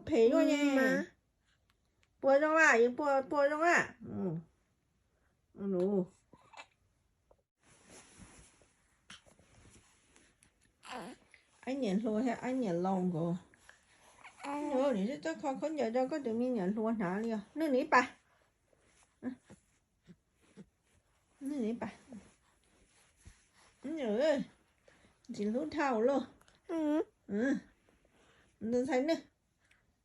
phem zoo ne. Puas zoo a, puas zoo a? Ab niam hluas thiab ab niam laus nkaus. Nws twb txawj kho khaub ncaws rau koj tus me niam hluas hnav li os. Nwj nws ib pas. Nwj nws ib pas. Ntxim hlub dhau lauj. Ntxhais nwj,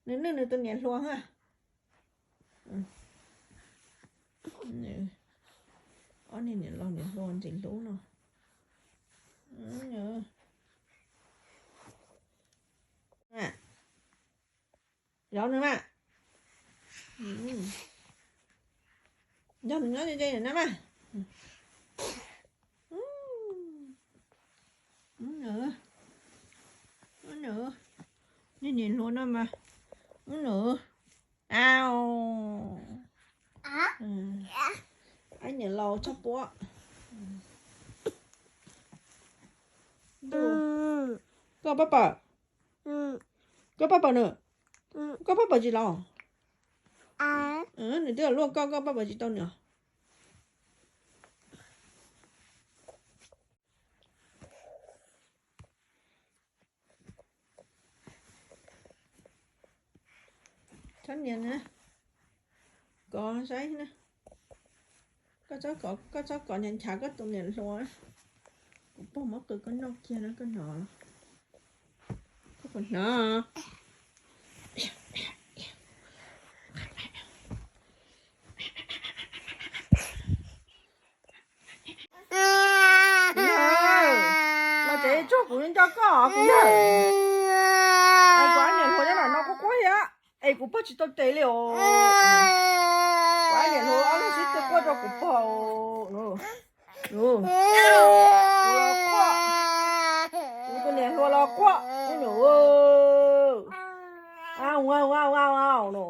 nws nwj nws tus niam hluas a. Ob niag niam laus niam hluas ntxim hlub no. Zov nws mas. Zov nws nyob ze ze na mas. Niag niam hluas no mas. Ab niam laus tshaj puab. Koj pab pawg, koj pab pawg nws, koj pab pawg tsis los. Nws twb luaj koj, koj pab pawg tsis tau nws. Txhob nias na, kov saib na. Koj txhob kov, koj txhob kov nchav nchav koj tus niam hluas. Kuv pog muab qw koj noj kiag na koj hnov. Koj puas hnov? Los tsev tsuag, kuv nco koj kuv yawg. Kuv ab niam hluas nyob nram no quaj quaj thiab. Es kuv pog tsis tau tes li os. Kuv ab niam hluas ob leeg sib tw quaj rau kuv pog. Los quaj, kuv tus niam hluas los quaj. Au, au, au, au, au no.